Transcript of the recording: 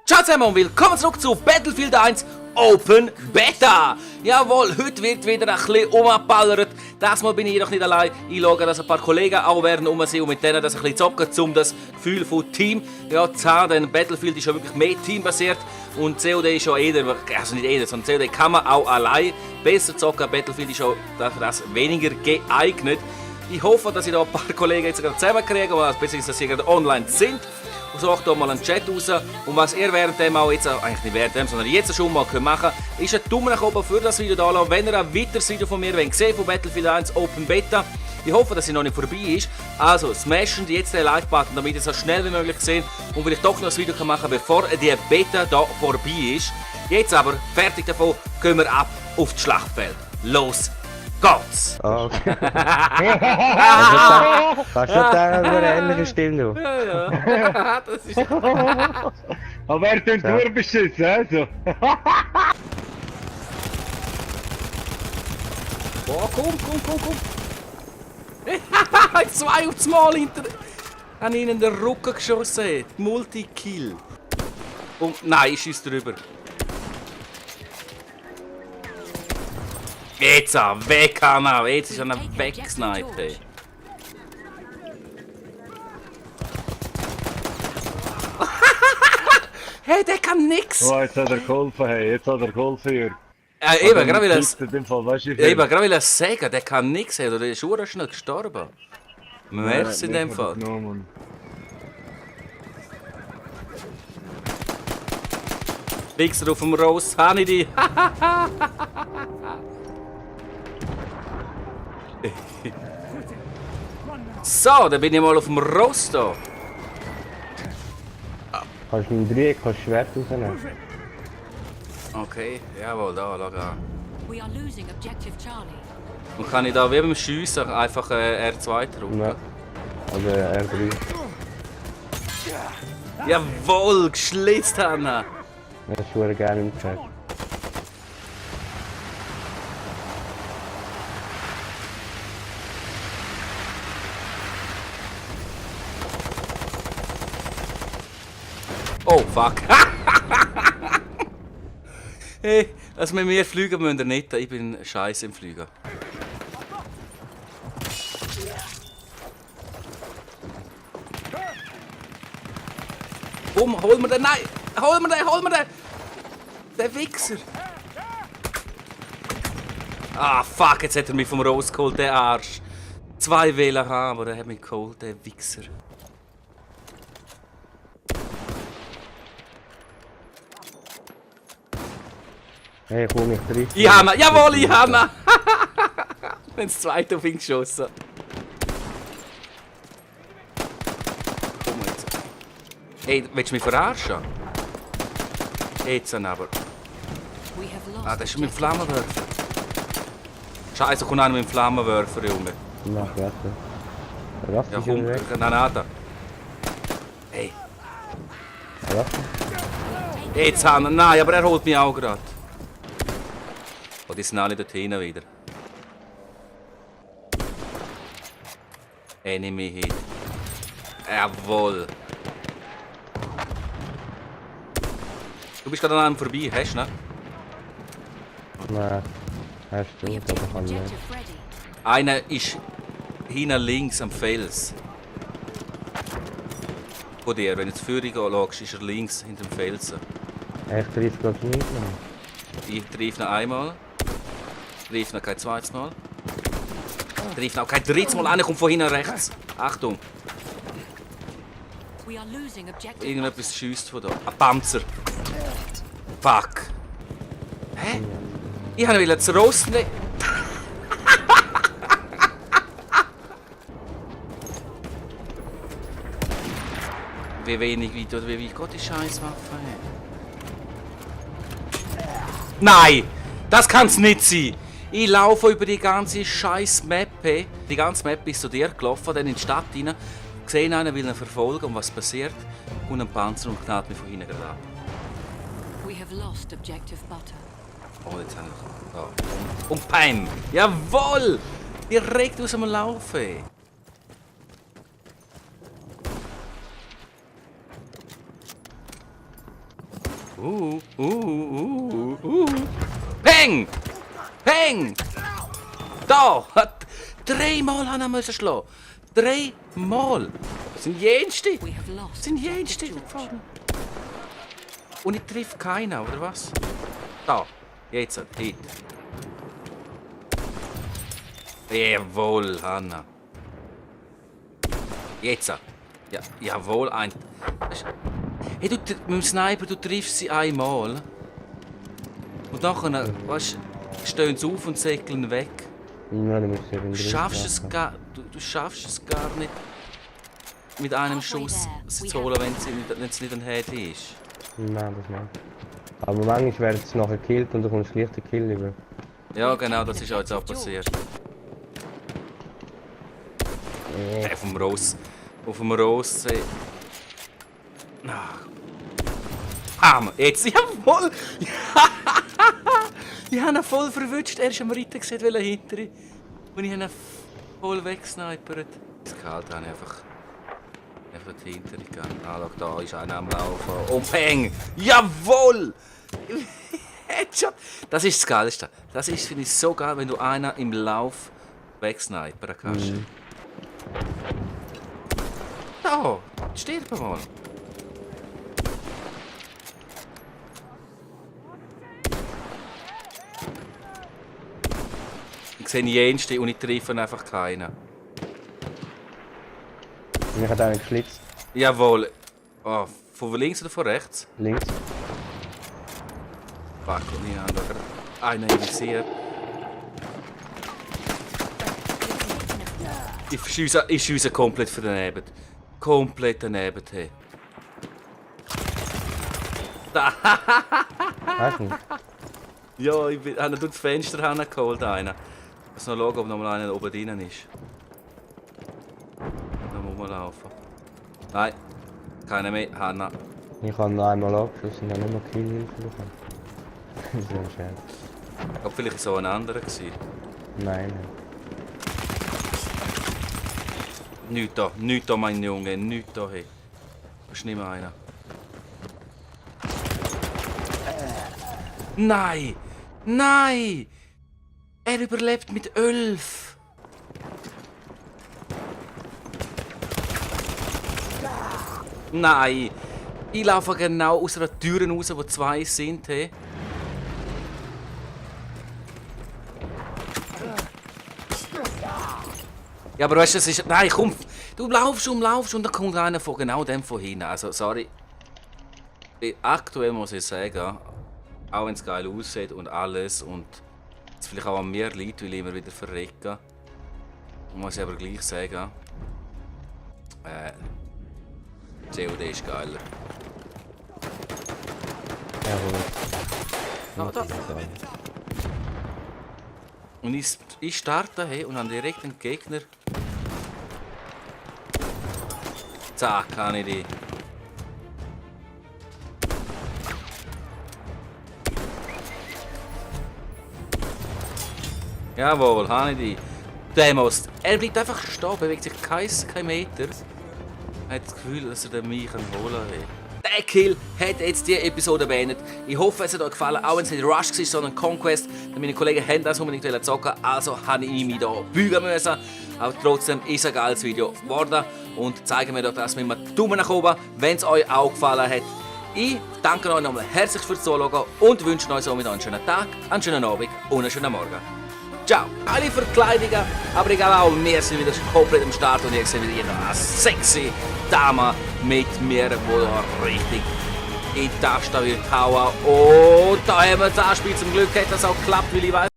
Ciao zusammen und willkommen zurück zu Battlefield 1 Open Beta. Jawohl, heute wird wieder ein bisschen umgeballert. Diesmal bin ich jedoch nicht allein. Ich schaue, dass ein paar Kollegen auch werden sind und mit denen das ein bisschen zocken, um das Gefühl von Team zu haben. Denn Battlefield ist ja wirklich mehr teambasiert und COD ist schon eher, also nicht eher, sondern COD kann man auch allein besser zocken. Battlefield ist schon für das weniger geeignet. Ich hoffe, dass ich da ein paar Kollegen jetzt gerade zusammenkriege, beziehungsweise dass sie gerade online sind. Und sucht hier mal einen Chat raus. Und was ihr währenddem auch jetzt, eigentlich nicht währenddem, sondern jetzt schon mal machen könnt, ist ein Daumen nach oben für das Video da lassen, wenn ihr ein weiteres Video von mir sehen von Battlefield 1 Open Beta. Ich hoffe, dass sie noch nicht vorbei ist. Also smashen jetzt den Like-Button, damit ihr es so schnell wie möglich seht und vielleicht doch noch ein Video machen kann, bevor die Beta da vorbei ist. Jetzt aber, fertig davon, gehen wir ab auf das Schlachtfeld. Los geht's! Ah, okay. Kannst du da nur eine ähnliche Stimme? Ja, das ist... Aber er tut nur beschissen, also. Boah, komm! Zwei aufs Mal hinter... Haben ihn in den Rücken geschossen. Multi-Kill. Und nein, ich schieße drüber. Jetzt weg, Anna! Jetzt ist er weggesniped. Hey, der kann nix! Oh, jetzt hat er geholfen, hey. Jetzt hat er geholfen, Jürg. Eben, gerade will Eben, er sagen, der kann nix, hey, oder der ist schon schnell gestorben. Merci in dem Fall. Fixer auf dem Ross, habe ich dich! So, dann bin ich mal auf dem Ross da. Kannst du mit dem Dreieck das Schwert rausnehmen? Okay, jawohl, da, schau an. We are losing objective Charlie. Und kann ich da wie beim Schiessen einfach R2 drücken? Ja. Also R3. Jawohl, geschlitzt, Hanna! Das ist schon gerne im Chat. Oh, fuck! Hey, also mit mir fliegen müsst ihr nicht, ich bin scheiße im Fliegen. Komm, hol mir den! Nein! Hol mir den! Der Wichser! Ah, fuck, jetzt hat er mich vom Ross geholt, der Arsch. 2 Wähler haben, aber er hat mich geholt, der Wichser. Hey, komm, ich treffe. Ich habe ihn! Jawohl, ich habe ihn! Wenn das zweite auf ihn geschossen. Komm jetzt. Hey, willst du mich verarschen? Jetzt aber. We have lost Ah, das ist mit dem Flammenwerfer. Scheiße, komm an mit dem Flammenwerfer, Junge. Na, warte. Was Ja, ist komm, weg? Granate. Hey, Was? jetzt haben wir. Nein, aber er holt mich auch gerade. Oh, die sind alle dort hinten wieder. Enemy Hit. Jawohl. Du bist gerade an einem vorbei, hast du, ne? Nein. Hast We du, have aber taken kann nicht. objective ready. Einer ist hinten links am Fels. Von dir, wenn du zur Führung schaust, ist er links hinter dem Felsen. Ich treffe gerade nicht mehr. Ich treffe ihn einmal. Treffe ihn kein zweites Mal. Treffe ihn auch kein drittes Mal. Einer kommt von hinten rechts. Achtung, We are losing objective. irgendetwas schiesst von da. Ein Panzer. Fuck. Hä? Ich wollte ihn zu Rost nehmen. Wie wenig weit oder wie weit geht die Scheißwaffe? Nein! Das kann's nicht sein! Ich laufe über die ganze scheiß Map. Die ganze Map ist zu dir gelaufen, dann in die Stadt rein. Gesehen einen, will ihn verfolgen und was passiert? Und ein Panzer und knallt mich von hinten gerade ab. We have lost objective butter. Oh, jetzt habe ich... Oh. Und Pam! Jawohl! Direkt aus dem Laufen! Peng! Peng! Da! Dreimal haben wir müssen schlagen. Dreimal! Das sind jenste! We have lost Das sind jenste objective da George. vorne. Und ich treffe keinen, oder was? Da! Jetzt, hit. Jawohl, Hanna. Jetzt. Ja, jawohl, ein. Hey, mit dem Sniper, du triffst sie einmal. Und nachher, weißt du, stehen sie auf und säckeln weg. Ja, du musst eben Du schaffst es gar, du schaffst es gar nicht, mit einem Schuss sie zu holen, wenn es nicht ein Head ist. Nein, das nicht. Aber manchmal werden sie nachher gekillt und du kommst gleich den Kill über. Ja, genau, das ist auch jetzt auch passiert. Auf dem Ross. Auf dem Ross. Bam! Jetzt, jawohl! Ich habe ihn voll verwünscht. Er ist am Reiten gesehen, weil er hinter ihm. Und ich habe ihn voll weggesnipert. Das Kalt habe ich einfach hinter ihm gegangen. Ah, schau, da ist einer am Laufen. Und Peng! Jawohl! Headshot! Das ist das Geilste. Das ist, finde ich, so geil, wenn du einen im Lauf wegsnipern kannst. Da! Stirb mal! Ich sehe jenste und ich treffe einfach keinen. Mich hat einer geschlitzt. Jawohl. Oh, von links oder von rechts? Links. Fuck, und ich habe da gerade einen invisiert. Ich schiesse komplett für daneben. Komplett daneben. Hey. Da! Weißt du nicht? Ja, ich habe durch das Fenster geholt. Einer. Ich muss noch schauen, ob noch mal einer oben drin ist. Da muss man laufen. Nein, keiner mehr. Hanna. Ich habe noch einmal abgeschossen und habe nicht mehr Killhilfe bekommen. Das ist ein Scherz. Ich glaube, vielleicht so ein anderer gewesen. Nein. Nicht da, mein Junge, nicht da. Hey. Das ist nicht mehr einer. Nein! Nein! Er überlebt mit 11. Nein! Ich laufe genau aus einer Tür raus, wo 2 sind. Hey. Ja, aber weißt du, es ist. Nein, komm! Du laufst und dann kommt einer von genau dem von hinten. Also, sorry. Aktuell muss ich sagen, auch wenn es geil aussieht und alles und es vielleicht auch an mir liegt, weil ich immer wieder verrecke, muss ich aber gleich sagen, COD ist geiler. Jawohl. Da. Und ich starte hey, und habe direkt einen Gegner. Zack, kann ich die. Jawohl, habe ich die. Er bleibt einfach stehen, bewegt sich kein Meter. Er hat das Gefühl, dass er mich holen kann. Der Kill hat jetzt diese Episode beendet. Ich hoffe, es hat euch gefallen, auch wenn es nicht Rush war, sondern Conquest. Meine Kollegen haben das unbedingt zocken, also habe ich mich hier bügen müssen. Aber trotzdem ist es ein geiles Video geworden. Und zeigen wir doch das mit einem Daumen nach oben, wenn es euch auch gefallen hat. Ich danke euch nochmal herzlich fürs Zuschauen und wünsche euch somit einen schönen Tag, einen schönen Abend und einen schönen Morgen. Ciao! Alle Verkleidungen, aber egal auch, wir sind wieder komplett am Start und ich sehe wieder eine sexy Dame mit mir, die richtig in die Taste wird hauen. Und da haben wir das Anspiel. Zum Glück hat das auch geklappt, weil ich weiß,